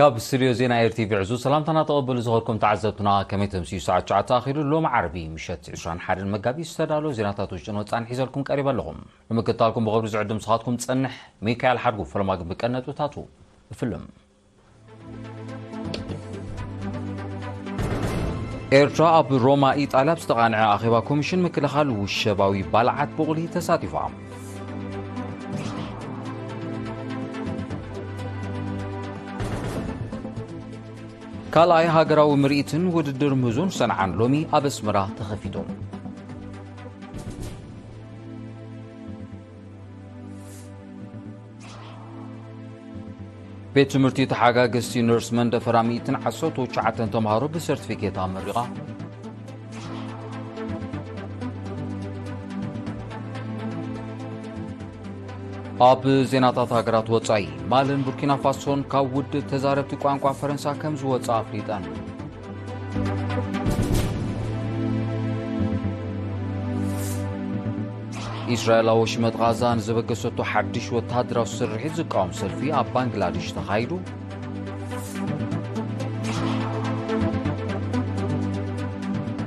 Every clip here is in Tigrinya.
ካብ ስቱድዮ ዜና ኤር ቲ ቪ ዕዙዝ ሰላምታና ተቐበሉ ዝኸድኩም ተዓዘብትና። ከመይ ተምስዩ? ሰዓት ትሽዓተ ኣኺሉ። ሎሚ ዓርቢ ምሸት ዕስራን ሓደን መጋቢት ዝተዳለወ ዜናታት ውሽጥን ወጻእን ሒዘልኩም ቀሪበ ኣለኹም። ንምክትታልኩም ብኽብሪ ዝዕድም ስኻትኩም ጸንሕ። ሚካኤል ሓድጉ ፈለማ ግን ብቀነጥብታቱ እፍልም። ኤርትራ ኣብ ሮማ ኢጣልያ ኣብ ዝተቓንዐ ኣኼባ ኮሚሽን ምክልኻል ውሸባዊ ባልዓት ቡቕሊ ተሳቲፋ። ካልኣይ ሃገራዊ ምርኢትን ውድድር ምህዞን ሰንዓን ሎሚ ኣብ ኣስመራ ተኸፊቱ። ቤት ትምህርቲ ተሓጋገዝቲ ነርስ መንደፈራ ሚእትን ዓሰርተ ትሽዓተን ተምሃሮ ብሰርቲፊኬት ኣመሪቓ። ኣብ ዜናታት ሃገራት ወጻኢ፣ ማልን ቡርኪና ፋሶን ካብ ውድብ ተዛረብቲ ቋንቋ ፈረንሳ ከም ዝወጻ ኣፍሊጠን። ኢስራኤል ኣብ ወሽመጥ ቓዛ ንዝበገሰቶ ሓድሽ ወተሃደራዊ ስርሒት ዝቃወም ሰልፊ ኣብ ባንግላዴሽ ተኻይዱ።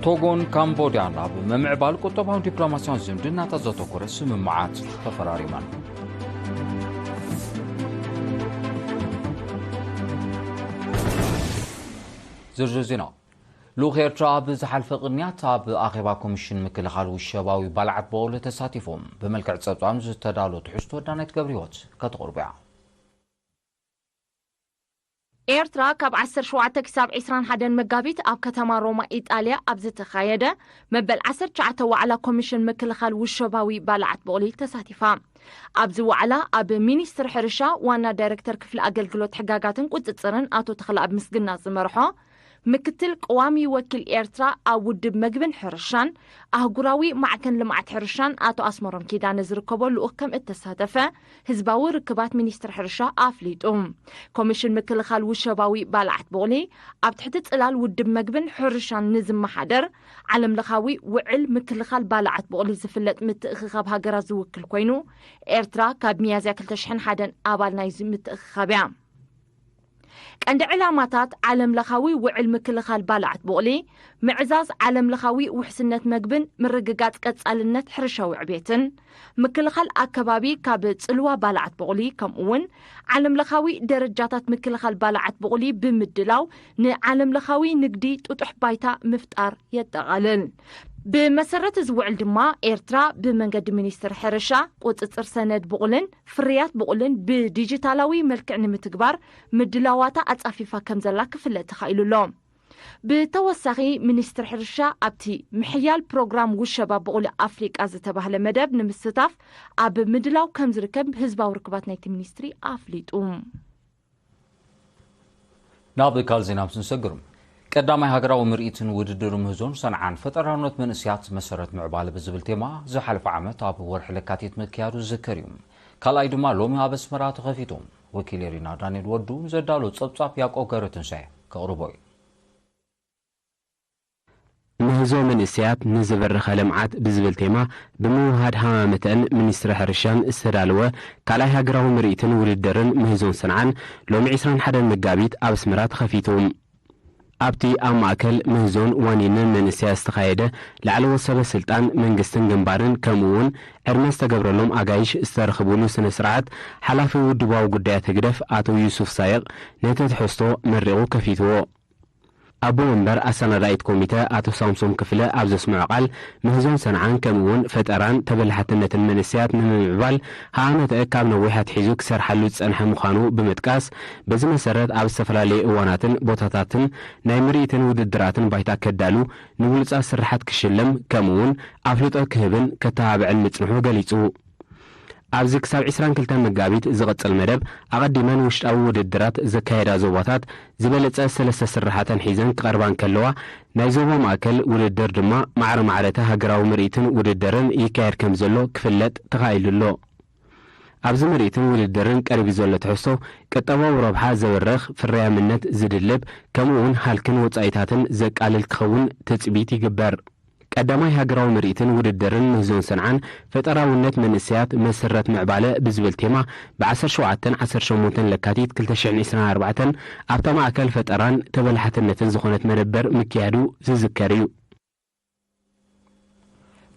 ቶጎን ካምቦድያን ኣብ ምምዕባል ቁጠባውን ዲፕሎማስያውን ዝምድናታት ዘተኮረ ስምምዓት ተፈራሪመን። ዝርዝር ዜና። ልኡኽ ኤርትራ ኣብ ዝሓልፈ ቅንያት ኣብ ኣኼባ ኮሚሽን ምክልኻል ውሸባዊ ባልዓት በቑሊ ተሳቲፎም። ብመልክዕ ጸብጻብ ዝተዳሎ ትሕዝቶ ዳናይት ገብረህይወት ከተቕርቦ እያ። ኤርትራ ካብ ዓሰርተ ሸውዓተ ክሳብ ዕስራን ሓደን መጋቢት ኣብ ከተማ ሮማ ኢጣልያ ኣብ ዝተኻየደ መበል ዓሰርተ ትሽዓተ ዋዕላ ኮሚሽን ምክልኻል ውሸባዊ ባልዓት በቑሊ ተሳቲፋ። ኣብዚ ዋዕላ ኣብ ሚኒስትሪ ሕርሻ ዋና ዳይሬክተር ክፍሊ ኣገልግሎት ሕጋጋትን ቁጽጽርን ኣቶ ተኽለኣብ ምስግና ዝመርሖ ምክትል ቀዋሚ ወኪል ኤርትራ ኣብ ውድብ መግብን ሕርሻን ኣህጉራዊ ማዕከን ልምዓት ሕርሻን ኣቶ ኣስመሮም ኪዳነ ዝርከቦ ልኡኽ ከም እተሳተፈ ህዝባዊ ርክባት ሚኒስትሪ ሕርሻ ኣፍሊጡ። ኮሚሽን ምክልኻል ውሸባዊ ባልዓት ቡቕሊ ኣብ ትሕቲ ጽላል ውድብ መግብን ሕርሻን ንዝመሓደር ዓለምለኻዊ ውዕል ምክልኻል ባልዓት ቡቕሊ ዝፍለጥ ምትእኽኻብ ሃገራት ዝውክል ኮይኑ፣ ኤርትራ ካብ ሚያዝያ ክልተ ሽሕን ሓደን ኣባል ናይዚ ምትእኽኻብ እያ። ቀንዲ ዕላማታት ዓለምለኻዊ ውዕል ምክልኻል ባልዓት ቡቕሊ፣ ምዕዛዝ ዓለምለኻዊ ውሕስነት መግብን ምርግጋጽ ቀጻልነት ሕርሻዊ ዕቤትን፣ ምክልኻል ኣከባቢ ካብ ጽልዋ ባልዓት ቡቕሊ፣ ከምኡ'ውን ዓለምለኻዊ ደረጃታት ምክልኻል ባልዓት ቡቕሊ ብምድላው ንዓለምለኻዊ ንግዲ ጥጡሕ ባይታ ምፍጣር የጠቓልል። ብመሰረት እዚ ውዕል ድማ፣ ኤርትራ ብመንገዲ ሚኒስትሪ ሕርሻ፣ ቁጽጽር ሰነድ ቡቕልን ፍርያት ቡቕልን ብዲጂታላዊ መልክዕ ንምትግባር ምድላዋታ ኣጻፊፋ ከም ዘላ ክፍለጥ ተኻኢሉ ኣሎ። ብተወሳኺ፣ ሚኒስትሪ ሕርሻ ኣብቲ ምሕያል ፕሮግራም ውሸባ ቡቕሊ ኣፍሪቃ ዝተባህለ መደብ ንምስታፍ ኣብ ምድላው ከም ዝርከብ ህዝባዊ ርክባት ናይቲ ሚኒስትሪ ኣፍሊጡ። ናብ ካልእ ዜና ምስ ንሰግር፣ ቀዳማይ ሃገራዊ ምርኢትን ውድድር ምህዞን ሰንዓን ፈጠራውነት መንእሰያት መሰረት ምዕባለ ብዝብል ቴማ ዝሓለፈ ዓመት ኣብ ወርሒ ለካቲት ምክያዱ ዝዝከር እዩ። ካልኣይ ድማ ሎሚ ኣብ ኣስመራ ተኸፊቱ። ወኪል ኤሪና ዳንኤል ወዱ ዘዳሎ ጸብጻብ ያዕቆብ ገብረትንሳኤ ከቕርቦ እዩ። ምህዞ መንእሰያት ንዝበረኸ ልምዓት ብዝብል ቴማ ብምውህሃድ ሃማመተን ሚኒስትሪ ሕርሻን ዝተዳለወ ካልኣይ ሃገራዊ ምርኢትን ውድድርን ምህዞን ሰንዓን ሎሚ ዕስራን ሓደን መጋቢት ኣብ ኣስመራ ተኸፊቱ። ኣብቲ ኣብ ማእከል ምህዞን ዋኒንን መንእሰያት ዝተኻየደ ላዕለዎት ሰበ ስልጣን መንግስትን ግንባርን ከምኡ እውን ዕድመ ዝተገብረሎም ኣጋይሽ ዝተረኽብሉ ስነ ስርዓት ሓላፊ ውድባዊ ጉዳያት ህግደፍ ኣቶ ዩሱፍ ሳይቕ ነቲ ትሕዝቶ መሪቑ ከፊትዎ። ኣቦ መንበር ኣሰናዳኢት ኮሚተ ኣቶ ሳምሶም ክፍለ ኣብ ዘስምዖ ቃል፣ ምህዞን ሰንዓን ከምኡ እውን ፈጠራን ተበላሓትነትን መንእሰያት ንምምዕባል ሃኣመተ ካብ ነዊሕ ኣትሒዙ ክሰርሓሉ ዝጸንሐ ምዃኑ ብምጥቃስ፣ በዚ መሰረት ኣብ ዝተፈላለዩ እዋናትን ቦታታትን ናይ ምርኢትን ውድድራትን ባይታ ከዳሉ፣ ንብሉጻት ስርሓት ክሽልም ከምኡ እውን ኣፍልጦ ክህብን ከተባብዕን ምጽንሑ ገሊጹ። ኣብዚ ክሳብ ዕስራን ክልተን መጋቢት ዝቕጽል መደብ፣ ኣቐዲመን ውሽጣዊ ውድድራት ዘካየዳ ዞባታት ዝበለጸ ሰለስተ ስርሓተን ሒዘን ክቐርባ እንከለዋ፣ ናይ ዞባ ማእከል ውድድር ድማ ማዕረ ማዕረተ ሃገራዊ ምርኢትን ውድድርን ይካየድ ከም ዘሎ ክፍለጥ ተኻኢሉ ኣሎ። ኣብዚ ምርኢትን ውድድርን ቀሪቡ ዘሎ ትሕዝቶ፣ ቁጠባዊ ረብሓ ዘብርኽ፣ ፍርያምነት ዝድልብ፣ ከምኡ እውን ሃልክን ወጻኢታትን ዘቃልል ክኸውን ትጽቢት ይግበር። ቀዳማይ ሃገራዊ ምርኢትን ውድድርን ምህዞን ሰንዓን ፈጠራውነት መንእሰያት መሰረት ምዕባለ ብዝብል ቴማ ብ ዓሰርተ ሸውዓተን ዓሰርተ ሸሞንተን ለካቲት ክልተ ሽሕን ዕስራን ኣርባዕተን ኣብታ ማእከል ፈጠራን ተበላሓትነትን ዝኾነት መደበር ምክያዱ ዝዝከር እዩ።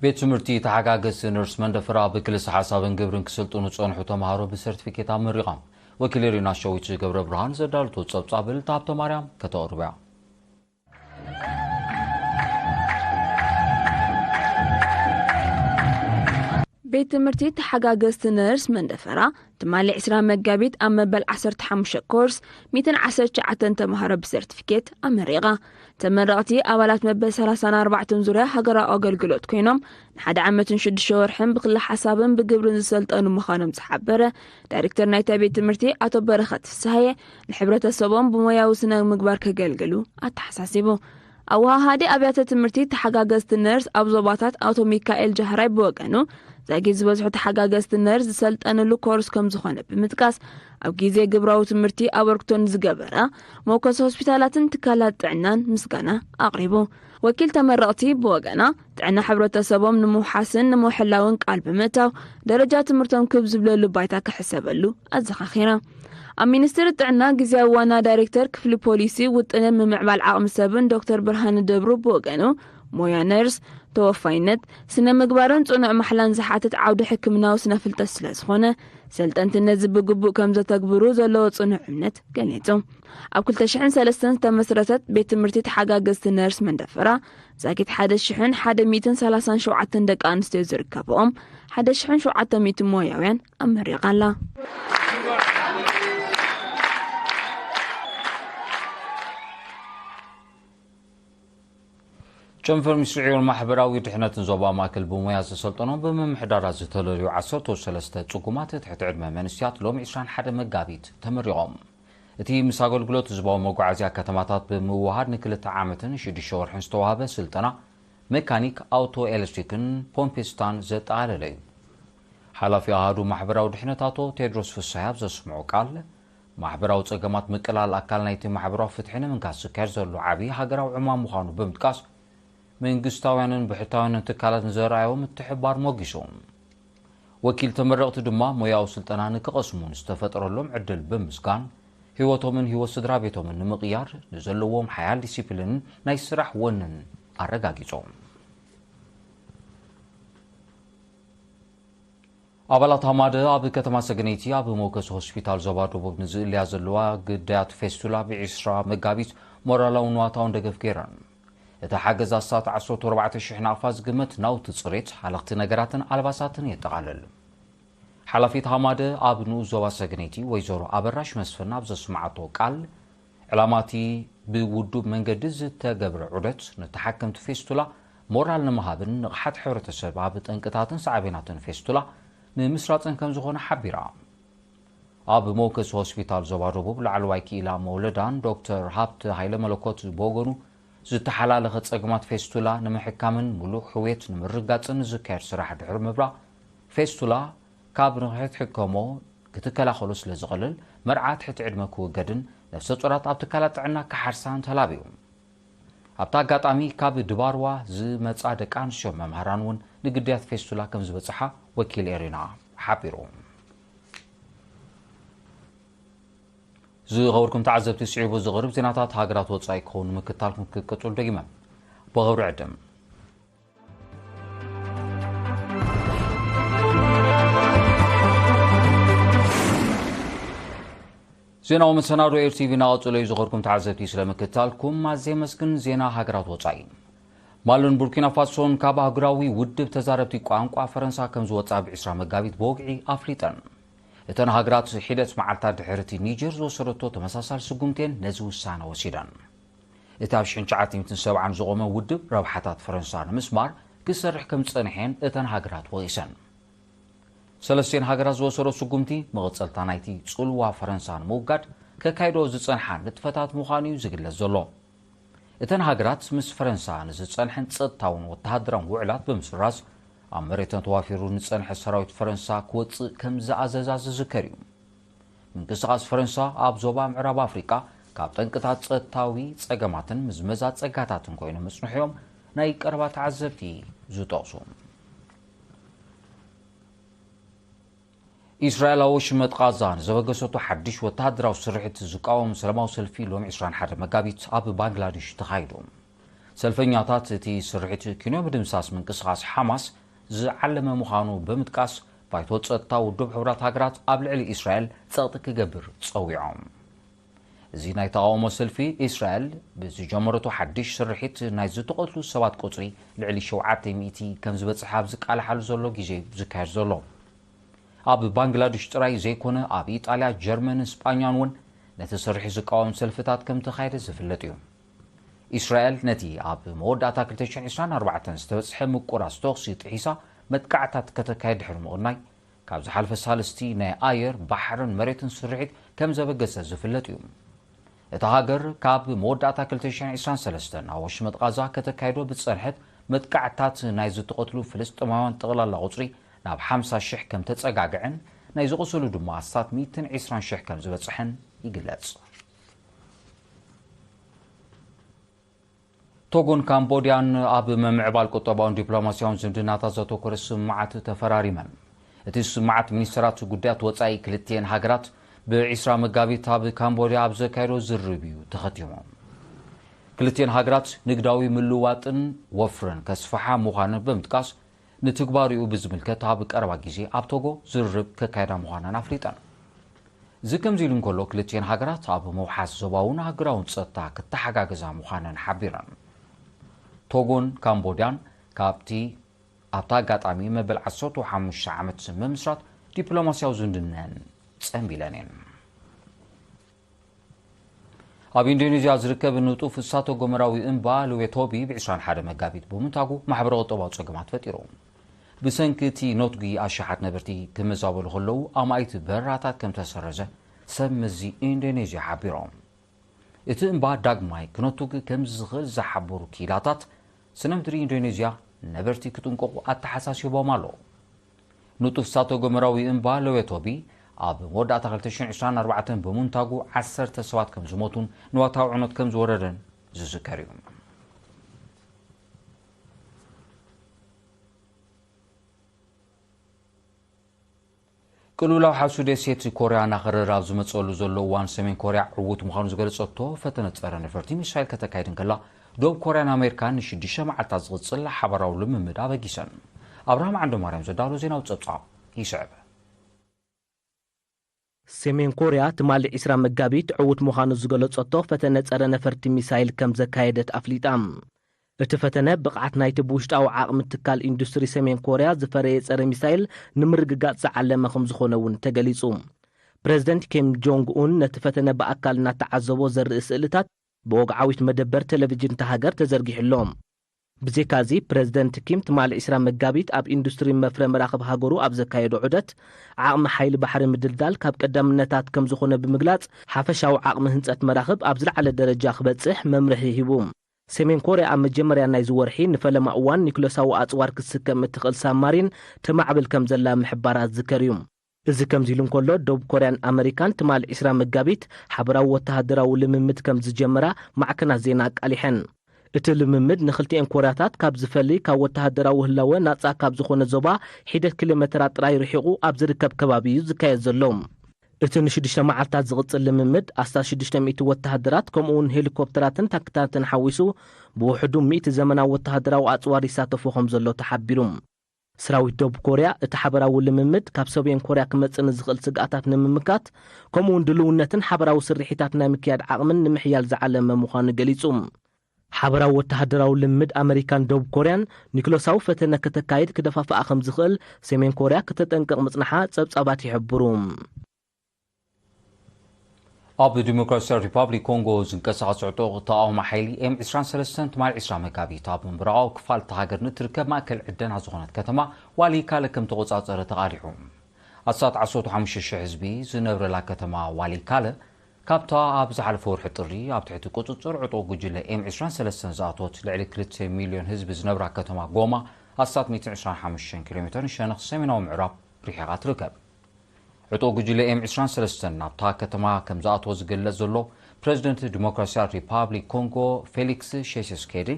ቤት ትምህርቲ ተሓጋገዝቲ ነርስ መንደፈራ ብክልሰ ሓሳብን ግብርን ክስልጥኑ ዝጸንሑ ተምሃሮ ብሰርቲፊኬት ኣመሪቖም። ወኪል ሪና ሸዊት ገብረ ብርሃን ዘዳለቶ ጸብጻብ ልታ ሃብተ ማርያም ከተቕርብ እያ። ቤት ትምህርቲ ተሓጋገዝቲ ነርስ መንደፈራ ትማሊ ዕስራ መጋቢት ኣብ መበል ዓሰርተ ሓሙሽተ ኮርስ ሚእትን ዓሰርተ ትሽዓተን ተምሃሮ ብሰርቲፊኬት ኣመሪቓ። ተመረቕቲ ኣባላት መበል ሰላሳን ኣርባዕተን ዙርያ ሃገራዊ ኣገልግሎት ኮይኖም ንሓደ ዓመትን ሽዱሽተ ወርሕን ብክልሰ ሓሳብን ብግብርን ዝሰልጠኑ ምዃኖም ዝሓበረ ዳይሬክተር ናይታ ቤት ትምህርቲ ኣቶ በረኸት ፍስሃየ ንሕብረተሰቦም ብሞያዊ ስነ ምግባር ከገልግሉ ኣተሓሳሲቡ። ኣወሃሃዲ ኣብያተ ትምህርቲ ተሓጋገዝቲ ነርስ ኣብ ዞባታት ኣቶ ሚካኤል ጃህራይ ብወገኑ ዛጊት ዝበዝሑ ተሓጋገዝቲ ነርስ ዝሰልጠንሉ ኮርስ ከም ዝኾነ ብምጥቃስ ኣብ ግዜ ግብራዊ ትምህርቲ ኣበርክቶ ንዝገበራ መወከሲ ሆስፒታላትን ትካላት ጥዕናን ምስጋና ኣቕሪቡ። ወኪል ተመረቕቲ ብወገና ጥዕና ሕብረተሰቦም ንምውሓስን ንምሕላውን ቃል ብምእታው ደረጃ ትምህርቶም ክብ ዝብለሉ ባይታ ክሕሰበሉ ኣዘኻኺራ። ኣብ ሚኒስትሪ ጥዕና ግዜያዊ ዋና ዳይሬክተር ክፍሊ ፖሊሲ ውጥንን ምምዕባል ዓቕሚ ሰብን ዶክተር ብርሃነ ደብሩ ብወገኑ ሞያ ነርስ ተወፋይነት፣ ስነ ምግባርን ጽኑዕ ማሕላን ዝሓትት ዓውዲ ሕክምናዊ ስነ ፍልጠት ስለ ዝኾነ ሰልጠንቲ ነዚ ብግቡእ ከም ዘተግብሩ ዘለዎ ጽኑዕ እምነት ገሊጹ። ኣብ ክልተ ሽሕን ሰለስተን ዝተመስረተት ቤት ትምህርቲ ተሓጋገዝቲ ነርስ መንደፈራ ዛጊት ሓደ ሽሕን ሓደ ሚእትን ሰላሳን ሸውዓተን ደቂ ኣንስትዮ ዝርከብኦም ሓደ ሽሕን ሸውዓተ ሚእትን ሞያውያን ኣመሪቓ ኣላ። ጨንፈር ሚኒስትሪ ዕዮን ማሕበራዊ ድሕነትን ዞባ ማእከል ብሞያ ዝሰልጠኖም ብምምሕዳራት ዝተለልዩ ዓሰርተ ሰለስተ ጽጉማት ትሕቲ ዕድመ መንእሰያት ሎሚ ዕስራን ሓደ መጋቢት ተመሪቖም። እቲ ምስ ኣገልግሎት ህዝባዊ መጓዓዝያ ከተማታት ብምውሃድ ንክልተ ዓመትን ሽዱሽተ ወርሕን ዝተዋህበ ስልጠና መካኒክ ኣውቶ ኤሌክትሪክን ፖምፒስታን ዘጠቓለለ እዩ። ሓላፊ ኣሃዱ ማሕበራዊ ድሕነት ኣቶ ቴድሮስ ፍስሃየ ኣብ ዘስምዖ ቃል፣ ማሕበራዊ ጸገማት ምቅላል ኣካል ናይቲ ማሕበራዊ ፍትሒ ንምንካስ ዝካየድ ዘሎ ዓቢ ሃገራዊ ዕማም ምዃኑ ብምጥቃስ፣ መንግስታውያንን ብሕታውያንን ትካላት ንዘርኣዮ ምትሕብባር ሞጊሱ። ወኪል ተመረቕቲ ድማ ሞያዊ ስልጠና ንክቐስሙ ንዝተፈጠረሎም ዕድል ብምስጋን፣ ህይወቶምን ህይወት ስድራ ቤቶምን ንምቕያር ንዘለዎም ሓያል ዲሲፕሊንን ናይ ስራሕ ወንን ኣረጋጊጾም። ኣባላት ሃማደ ኣብ ከተማ ሰገነይቲ ኣብ መወከሲ ሆስፒታል ዞባ ደቡብ ንዝእልያ ዘለዋ ግዳያት ፌስቱላ ብዒስራ መጋቢት ሞራላውን ንዋታውን ደገፍ ገይረን። እቲ ሓገዝ ኣስታት ዓሰርተ ኣርባዕተ ሽሕ ናቕፋ ዝግመት ናውቲ ጽሬት፣ ሃለኽቲ ነገራትን ኣልባሳትን የጠቓልል። ሓላፊት ሃማደ ኣብ ንኡስ ዞባ ሰገነይቲ ወይዘሮ ኣበራሽ መስፍን ኣብ ዘስምዓቶ ቃል፣ ዕላማ እቲ ብውዱብ መንገዲ ዝተገብረ ዑደት ንተሓከምቲ ፌስቱላ ሞራል ንምሃብን ንቕሓት ሕብረተሰብ ኣብ ጠንቅታትን ሳዕቤናትን ፌስቱላ ንምስራጽን ከም ዝኾነ ሓቢራ። ኣብ መወከሲ ሆስፒታል ዞባ ደቡብ ላዕለዋይ ክኢላ መውለዳን ዶክተር ሃብተ ሃይለ መለኮት ብወገኑ፣ ዝተሓላለኸ ጸገማት ፌስቱላ ንምሕካምን ምሉእ ሕውየት ንምርጋጽን ዝካየድ ስራሕ ድሕሪ ምብራቕ፣ ፌስቱላ ካብ ንኽትሕከሞ ክትከላኸሎ ስለ ዝቐልል፣ መርዓ ትሕቲ ዕድመ ክውገድን ነፍሰ ጡራት ኣብ ትካላት ጥዕና ክሓርሳን ተላብዩ። ኣብቲ ኣጋጣሚ ካብ ድባርዋ ዝመጻ ደቂ ኣንስትዮ መምሃራን እውን ንግዳያት ፌስቱላ ከም ዝበጽሓ ወኪል ኤሪና ሓቢሩ። ዝኸበርኩም ተዓዘብቲ፣ ስዒቡ ዝቐርብ ዜናታት ሃገራት ወጻኢ ክኸውን ምክታልኩም ክትቅጽሉ ደጊመ ብኽብሪ ዕድም። ዜናዊ መሰናዶ ኤር ቲቪ እናቐጸለ እዩ። ዝኸበርኩም ተዓዘብቲ፣ ስለ ምክታልኩም ኣዝየ የመስግን። ዜና ሃገራት ወጻኢ። ማልን ቡርኪና ፋሶን ካብ ኣህጉራዊ ውድብ ተዛረብቲ ቋንቋ ፈረንሳ ከም ዝወጻ ብ ዕስራ መጋቢት ብወግዒ ኣፍሊጠን። እተን ሃገራት ሒደት መዓልታት ድሕሪ እቲ ኒጀር ዝወሰደቶ ተመሳሳሊ ስጉምቲ እየን ነዚ ውሳነ ወሲደን። እቲ ኣብ ሽሕን ትሽዓተ ሚእትን ሰብዓን ዝቖመ ውድብ ረብሓታት ፈረንሳ ንምስማር ክሰርሕ ከም ዝጸንሐ እየን እተን ሃገራት ወቒሰን። ሰለስቲኤን ሃገራት ዝወሰዶ ስጉምቲ መቐጸልታ ናይቲ ጽልዋ ፈረንሳ ንምውጋድ ከካይዶ ዝጸንሓ ንጥፈታት ምዃኑ እዩ ዝግለጽ ዘሎ። እተን ሃገራት ምስ ፈረንሳ ንዝጸንሐን ጸጥታውን ወተሃደራውን ውዕላት ብምስራዝ፣ ኣብ መሬተን ተዋፊሩ ንጸንሐ ሰራዊት ፈረንሳ ክወጽእ ከም ዝኣዘዛ ዝዝከር እዩ። ምንቅስቓስ ፈረንሳ ኣብ ዞባ ምዕራብ ኣፍሪቃ ካብ ጠንቅታት ጸጥታዊ ጸገማትን ምዝመዛ ጸጋታትን ኮይኑ ምጽንሑ እዮም ናይ ቀረባ ተዓዘብቲ ዝጠቕሱ። ኢስራኤል ኣብ ወሽመጥ ቓዛ ንዘበገሰቶ ሓድሽ ወተሃደራዊ ስርሒት ዝቃወም ሰላማዊ ሰልፊ ሎሚ ዕስራን ሓደ መጋቢት ኣብ ባንግላዴሽ ተኻይዱ። ሰልፈኛታት እቲ ስርሒት ኪኖ ምድምሳስ ምንቅስቓስ ሓማስ ዝዓለመ ምዃኑ ብምጥቃስ፣ ባይቶ ጸጥታ ውድብ ሕቡራት ሃገራት ኣብ ልዕሊ ኢስራኤል ጸቕጢ ክገብር ጸዊዖም። እዚ ናይ ተቓውሞ ሰልፊ፣ ኢስራኤል ብዝጀመረቶ ሓድሽ ስርሒት ናይ ዝተቐትሉ ሰባት ቁጽሪ ልዕሊ ሸውዓተ ሚእቲ ከም ዝበጽሕ ኣብ ዝቃላሓሉ ዘሎ ግዜ ዝካየድ ዘሎ። ኣብ ባንግላዴሽ ጥራይ ዘይኮነ፣ ኣብ ኢጣልያ፣ ጀርመንን ስጳኛን እውን ነቲ ስርሒት ዝቃወም ሰልፍታት ከም ተኻየደ ዝፍለጥ እዩ። ኢስራኤል ነቲ ኣብ መወዳእታ ክልተ ሽሕን ዕስራን ኣርባዕተን ዝተበጽሐ ምቁራጽ ተኹሲ ጥሒሳ መጥቃዕታት ከተካይድ ድሕሪ ምቕናይ፣ ካብ ዝሓለፈ ሳልስቲ ናይ ኣየር፣ ባሕርን መሬትን ስርሒት ከም ዘበገሰ ዝፍለጥ እዩ። እታ ሃገር ካብ መወዳእታ ክልተ ሽሕን ዕስራን ሰለስተን ኣብ ወሽመጥ ቓዛ ከተካይዶ ብዝጸንሐት መጥቃዕታት ናይ ዝተቐትሉ ፍልስጤማውያን ጠቕላላ ቁጽሪ ናብ ሓምሳ ሽሕ ከም ተጸጋግዐን፣ ናይ ዝቖሰሉ ድማ ኣስታት ሚእትን ዕስራን ሽሕ ከም ዝበጽሐን ይግለጽ። ቶጎን ካምቦድያን ኣብ ምምዕባል ቁጠባውን ዲፕሎማስያውን ዝምድናታት ዘተኮረ ስምምዓት ተፈራሪመን። እቲ ስምምዓት ሚኒስተራት ጉዳያት ወጻኢ ክልቲኤን ሃገራት ብዕስራ መጋቢት ኣብ ካምቦድያ ኣብ ዘካየዶ ዝርርብ እዩ ተኸቲሙ። ክልቲኤን ሃገራት ንግዳዊ ምልውዋጥን ወፍርን ከስፍሓ ምዃነን ብምጥቃስ፣ ንትግባሪኡ ብዝምልከት ኣብ ቀረባ ግዜ ኣብ ቶጎ ዝርርብ ከካየዳ ምዃነን ኣፍሊጠን። እዚ ከምዚ ኢሉ እንከሎ፣ ክልቲኤን ሃገራት ኣብ ምውሓስ ዞባውን ኣህጉራውን ጸጥታ ክተሓጋገዛ ምዃነን ሓቢረን። ቶጎን ካምቦድያን ካብቲ ኣብታ ኣጋጣሚ መበል ዓሰርተ ሓሙሽተ ዓመት ምምስራት ዲፕሎማስያዊ ዝምድነን ጸንቢለን እየን። ኣብ ኢንዶኔዝያ ዝርከብ ንጡፍ እሳተ ጎመራዊ እምባ ሉዌቶቢ ብ ዕስራን ሓደ መጋቢት ብምንታጉ ማሕበረ ቁጠባዊ ጸገማት ፈጢሩ። ብሰንኪ እቲ ኖትጒ ኣሽሓት ነበርቲ ክመዛበሉ ከለዉ ኣማኢት በረራታት ከም ተሰረዘ ሰብ መዚ ኢንዶኔዝያ ሓቢሮም። እቲ እምባ ዳግማይ ክነቱግ ከም ዝኽእል ዝሓበሩ ክኢላታት ስነ ምድሪ ኢንዶኔዝያ ነበርቲ ክጥንቀቑ ኣተሓሳሲቦም ኣሎ። ንጡፍ እሳተ ጎመራዊ እምባ ሎዌቶቢ ኣብ መወዳእታ ክልተ ሽሕን ዕስራን ኣርባዕተን ብምንታጉ ዓሰርተ ሰባት ከም ዝሞቱን ንዋታዊ ዕኖት ከም ዝወረደን ዝዝከር እዩ። ቅልውላው ሓሱ ደሴት ኮርያ እናኸረረ ኣብ ዝመፀሉ ዘሎ እዋን ሰሜን ኮርያ ዕዉት ምዃኑ ዝገለፀቶ ፈተነ ፀረ ነፈርቲ ሚሳይል ከተካይድ እንከላ፣ ደቡብ ኮርያን ኣሜሪካን ንሽዱሽተ መዓልታት ዝቕፅል ሓባራዊ ልምምድ ኣበጊሰን። ኣብርሃም ዓንደማርያም ዘዳሎ ዜናዊ ፀብፃብ ይስዕብ። ሰሜን ኮርያ ትማሊ ዕስራ መጋቢት ዕዉት ምዃኑ ዝገለጸቶ ፈተነ ጸረ ነፈርቲ ሚሳይል ከም ዘካየደት ኣፍሊጣ። እቲ ፈተነ ብቕዓት ናይቲ ብውሽጣዊ ዓቕሚ ትካል ኢንዱስትሪ ሰሜን ኮርያ ዝፈረየ ጸረ ሚሳይል ንምርግጋጽ ዝዓለመ ከም ዝኾነ እውን ተገሊጹ። ፕረዚደንት ኪም ጆንግ ኡን ነቲ ፈተነ ብኣካል እናተዓዘቦ ዘርኢ ስእልታት ብወግዓዊት መደበር ቴሌቪዥን እታ ሃገር ተዘርጊሑ ኣሎ። ብዘይካዚ፣ ፕረዚደንት ኪም ትማሊ ዕስራ መጋቢት ኣብ ኢንዱስትሪ መፍረ መራኽብ ሃገሩ ኣብ ዘካየዶ ዑደት፣ ዓቕሚ ሓይሊ ባሕሪ ምድልዳል ካብ ቀዳምነታት ከም ዝኾነ ብምግላጽ፣ ሓፈሻዊ ዓቕሚ ህንጸት መራኽብ ኣብ ዝለዓለ ደረጃ ክበጽሕ መምርሒ ሂቡ። ሰሜን ኮርያ ኣብ መጀመርያ ናይዚ ወርሒ ንፈለማ እዋን ኒኩለሳዊ ኣጽዋር ክትስከም እትኽእል ሳብማሪን ተማዕብል ከም ዘላ ምሕባራ ዝዝከር እዩ። እዚ ከምዚ ኢሉ እንከሎ፣ ደቡብ ኮርያን ኣመሪካን ትማሊ ዕስራ መጋቢት ሓበራዊ ወተሃደራዊ ልምምድ ከም ዝጀመራ ማዕከናት ዜና ኣቃሊሐን። እቲ ልምምድ ንኽልቲኤን ኮርያታት ካብ ዝፈሊ፣ ካብ ወተሃደራዊ ህላወ ናጻ ካብ ዝኾነ ዞባ ሒደት ኪሎ ሜተራት ጥራይ ርሒቑ ኣብ ዝርከብ ከባቢ እዩ ዝካየድ ዘሎ። እቲ ንሽዱሽተ መዓልታት ዝቕጽል ልምምድ ኣስታት ሽዱሽተ ሚእቲ ወተሃደራት ከምኡውን ሄሊኮፕተራትን ታንክታትን ሓዊሱ ብውሕዱ ሚእቲ ዘመናዊ ወተሃደራዊ ኣጽዋር ይሳተፎ ከም ዘሎ ተሓቢሩ። ሰራዊት ደቡብ ኮርያ እቲ ሓበራዊ ልምምድ ካብ ሰሜን ኮርያ ክመጽእ ንዝኽእል ስግኣታት ንምምካት ከምኡውን ድልውነትን ሓበራዊ ስርሒታት ናይ ምክያድ ዓቕምን ንምሕያል ዝዓለመ ምዃኑ ገሊጹ። ሓበራዊ ወተሃደራዊ ልምምድ ኣመሪካን ደቡብ ኮርያን ኒክለሳዊ ፈተነ ከተካይድ ክደፋፍኣ ከም ዝኽእል ሰሜን ኮርያ ክተጠንቅቕ ምጽንሓ ጸብጻባት ይሕብሩ። ኣብ ዲሞክራሲያዊ ሪፓብሊክ ኮንጎ ዝንቀሳቐስ ዕጡቕ ተቓውሞ ሓይሊ ኤም ዕስራን ሰለስተን ትማሊ ዕስራ መጋቢት ኣብ ምብራቓዊ ክፋል እታ ሃገር ንእትርከብ ማእከል ዕደና ዝኾነት ከተማ ዋሊካለ ከም ተቖጻጸረ ተቓሊሑ። ኣስታት ዓሰርተ ሓሙሽተ ሽሕ ህዝቢ ዝነብረላ ከተማ ዋሊካለ ካብታ ኣብ ዝሓለፈ ወርሒ ጥሪ ኣብ ትሕቲ ቁጽጽር ዕጡቕ ጉጅለ ኤም ዕስራን ሰለስተን ዝኣተወት ልዕሊ ክልተ ሚልዮን ህዝቢ ዝነብራ ከተማ ጎማ ኣስታት ሚእትን ዕስራን ሓሙሽተን ኪሎ ሜተር ሸነኽ ሰሜናዊ ምዕራብ ርሒቓ ትርከብ። ዕጡቕ ጉጅለ ኤም ዕስራን ሰለስተን ናብታ ከተማ ከም ዝኣተወ ዝግለጽ ዘሎ ፕረዚደንት ዲሞክራሲያዊ ሪፓብሊክ ኮንጎ ፌሊክስ ሼሴስኬዲ፣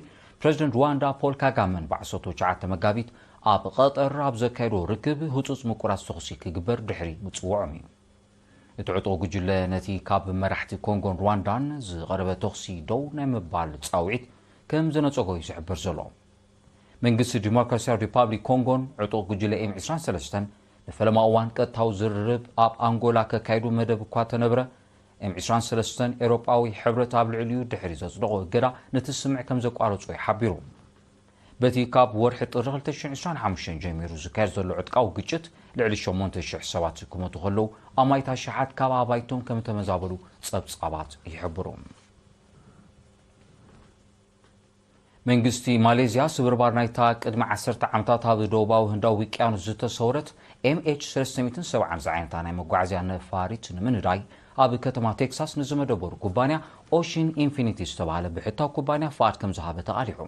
ፕረዚደንት ሩዋንዳ ፖል ካጋመን ብዓሰርተ ትሽዓተ መጋቢት ኣብ ቐጠር ኣብ ዘካየዶ ርክብ ህጹጽ ምቁራጽ ተኹሲ ክግበር ድሕሪ ምጽውዖም እዩ። እቲ ዕጡቕ ጉጅለ ነቲ ካብ መራሕቲ ኮንጎን ሩዋንዳን ዝቐረበ ተኹሲ ደው ናይ ምባል ጻውዒት ከም ዘነጸጎ እዩ ዝሕበር ዘሎ። መንግስቲ ዲሞክራሲያዊ ሪፓብሊክ ኮንጎን ዕጡቕ ጉጅለ ኤም ዕስራን ሰለስተን ንፈለማ እዋን ቀጥታዊ ዝርርብ ኣብ ኣንጎላ ከካይዱ መደብ እኳ ተነብረ፣ ኤም ዕስራን ሰለስተን ኤውሮጳዊ ሕብረት ኣብ ልዕሊኡ ድሕሪ ዘጽደቖ እገዳ ነቲ ስምዕ ከም ዘቋረጾ እዩ ሓቢሩ። በቲ ካብ ወርሒ ጥሪ ክልተ ሽሕን ዕስራን ሓሙሽተን ጀሚሩ ዝካየድ ዘሎ ዕጥቃዊ ግጭት ልዕሊ ሸሞንተ ሽሕ ሰባት ክሞቱ ከለዉ፣ ኣማኢት ኣሽሓት ካብ ኣባይቶም ከም ተመዛበሉ ጸብጻባት ይሕብሩ። መንግስቲ ማሌዝያ ስብርባር ናይታ ቅድሚ ዓሰርተ ዓመታት ኣብ ደቡባዊ ህንዳዊ ውቅያኖስ ዝተሰወረት ኤም ኤች ሰለስተ ሚእትን ሰብዓን ዝዓይነታ ናይ መጓዓዝያ ነፋሪት ንምንዳይ ኣብ ከተማ ቴክሳስ ንዝመደበሩ ኩባንያ ኦሽን ኢንፊኒቲ ዝተባህለ ብሕታዊ ኩባንያ ፍቓድ ከም ዝሃበ ተቓሊሑ።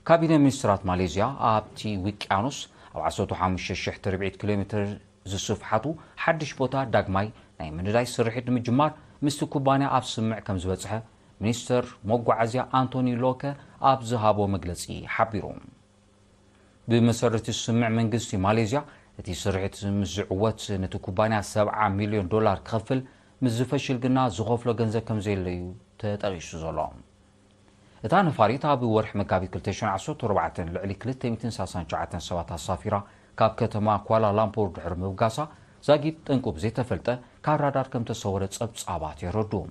ካቢነ ሚኒስትራት ማሌዝያ ኣብቲ ውቅያኖስ ኣብ ዓሰርተ ሓሙሽተ ሽሕ ትርብዒት ኪሎ ሜትር ዝስፍሓቱ ሓድሽ ቦታ ዳግማይ ናይ ምንዳይ ስርሒት ንምጅማር ምስቲ ኩባንያ ኣብ ስምምዕ ከም ዝበጽሐ ሚኒስተር መጓዓዝያ ኣንቶኒ ሎከ ኣብ ዝሃቦ መግለጺ ሓቢሩ። ብመሰረት እቲ ስምምዕ መንግስቲ ማሌዝያ እቲ ስርሒት ምስ ዝዕወት ነቲ ኩባንያ ሰብዓ ሚልዮን ዶላር ክኸፍል፣ ምስ ዝፈሽል ግና ዝኸፍሎ ገንዘብ ከም ዘየለ እዩ ተጠቒሱ ዘሎ። እታ ነፋሪት ኣብ ወርሒ መጋቢት ክልተ ሽሕን ዓሰርተ ኣርባዕተን ልዕሊ ክልተ ሚእትን ሰላሳን ትሽዓተን ሰባት ኣሳፊራ ካብ ከተማ ኳላላምፖር ድሕሪ ምብጋሳ፣ ዛጊት ጠንቁ ብዘይተፈልጠ ካብ ራዳር ከም ተሰወረ ጸብጻባት የረድኡ።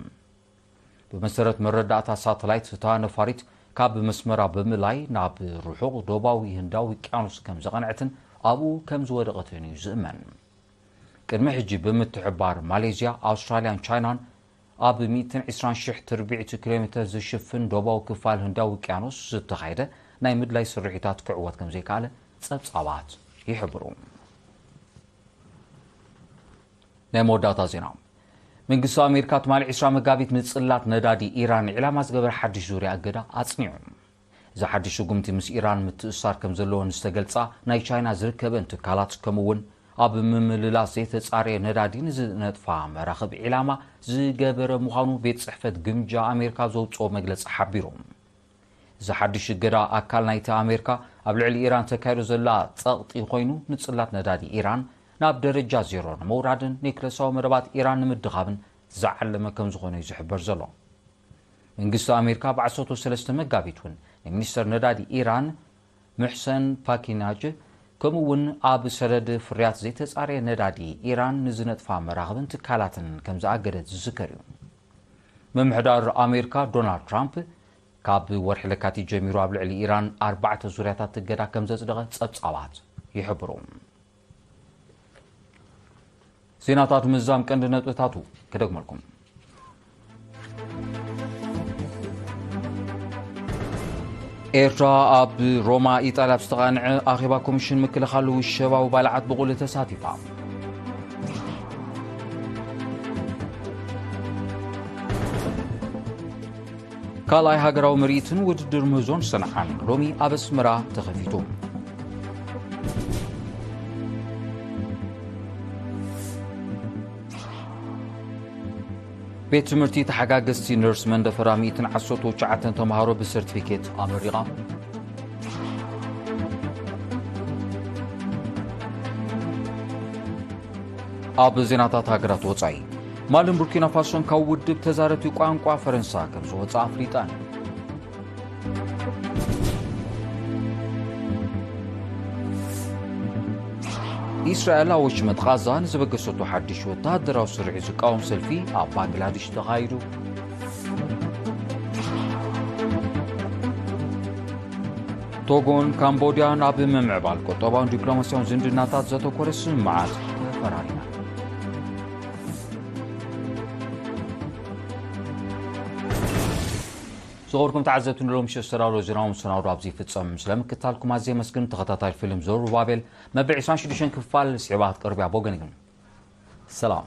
ብመሰረት መረዳእታ ሳተላይት፣ እታ ነፋሪት ካብ መስመራ ብምእላይ ናብ ርሑቕ ደቡባዊ ህንዳዊ ውቅያኖስ ከም ዘቐንዐትን ኣብኡ ከም ዝወደቐትን እዩ ዝእመን። ቅድሚ ሕጂ ብምትሕብባር ማሌዝያ፣ ኣውስትራልያን ቻይናን ኣብ ሚእትን ዕስራን ሽሕ ትርብዒት ኪሎ ሜትር ዝሽፍን ደቡባዊ ክፋል ህንዳዊ ውቅያኖስ ዝተኻየደ ናይ ምድላይ ስርሒታት ክዕወት ከም ዘይከኣለ ጸብጻባት ይሕብሩ። ናይ መወዳእታ ዜና። መንግስቲ ኣሜሪካ ትማሊ ዕስራ መጋቢት ንጽላት ነዳዲ ኢራን ዒላማ ዝገበረ ሓድሽ ዙርያ እገዳ ኣጽኒዑ። እዚ ሓድሽ ስጉምቲ ምስ ኢራን ምትእስሳር ከም ዘለዎ ንዝተገልጻ ናይ ቻይና ዝርከበን ትካላት፣ ከምኡ እውን ኣብ ምምልላስ ዘይተጻረየ ነዳዲ ንዝነጥፋ መራኽብ ዒላማ ዝገበረ ምዃኑ ቤት ጽሕፈት ግምጃ ኣሜሪካ ዘውጽኦ መግለጺ ሓቢሩ። እዚ ሓድሽ እገዳ ኣካል ናይቲ ኣሜሪካ ኣብ ልዕሊ ኢራን ተካይዶ ዘላ ጸቕጢ ኮይኑ፣ ንጽላት ነዳዲ ኢራን ናብ ደረጃ ዜሮ ንምውራድን ኒክለሳዊ መደባት ኢራን ንምድኻብን ዝዓለመ ከም ዝኾነ እዩ ዝሕበር ዘሎ። መንግስቲ ኣሜሪካ ብ ዓሰርተ ሰለስተ መጋቢት እውን ንሚኒስተር ነዳዲ ኢራን ሙሕሰን ፓኪናጅ፣ ከምኡ እውን ኣብ ሰደድ ፍርያት ዘይተጻረየ ነዳዲ ኢራን ንዝነጥፋ መራኽብን ትካላትን ከም ዝኣገደ ዝዝከር እዩ። ምምሕዳር ኣሜሪካ ዶናልድ ትራምፕ ካብ ወርሒ ለካቲት ጀሚሩ ኣብ ልዕሊ ኢራን ኣርባዕተ ዙርያታት እገዳ ከም ዘጽደቐ ጸብጻባት ይሕብሩ። ዜናታት ምዝዛም ቀንዲ ነጥብታቱ ክደግመልኩም። ኤርትራ ኣብ ሮማ ኢጣልያ ኣብ ዝተቓንዐ ኣኼባ ኮሚሽን ምክልኻል ውሸባዊ ባልዓት ብቑል ተሳቲፋ። ካልኣይ ሃገራዊ ምርኢትን ውድድር ምህዞን ሰንዓን ሎሚ ኣብ ኣስመራ ተኸፊቱ። ቤት ትምህርቲ ተሓጋገዝቲ ነርስ መንደፈራ ሚእትን ዓሰርተ ትሽዓተን ተምሃሮ ብሰርቲፊኬት ኣመሪቓ። ኣብ ዜናታት ሃገራት ወጻኢ፣ ማልን ቡርኪና ፋሶን ካብ ውድብ ተዛረብቲ ቋንቋ ፈረንሳ ከም ዝወጻ ኣፍሊጠን። ኢስራኤል ኣብ ወሽመጥ ቓዛ ንዝበገሰቶ ሓድሽ ወተሃደራዊ ስርዒት ዝቃወም ሰልፊ ኣብ ባንግላዴሽ ተኻይዱ። ቶጎን ካምቦድያን ኣብ ምምዕባል ቁጠባውን ዲፕሎማስያውን ዝምድናታት ዘተኮረ ስምምዓት ተፈራሪመን። ዝኸበርኩም ተዓዘብቲ፣ ንሎሚ ምሸት ዝተዳለወ ዜናዊ መሰናዶ ኣብዚ ይፍጸም። ስለ ምክትታልኩም ኣዝየ የመስግን። ተኸታታሊ ፊልም ዘሩባቤል መበል ዕስራን ሽዱሽተን ክፋል ስዒባ ክትቀርብ እያ። ብወገን ግን ሰላም።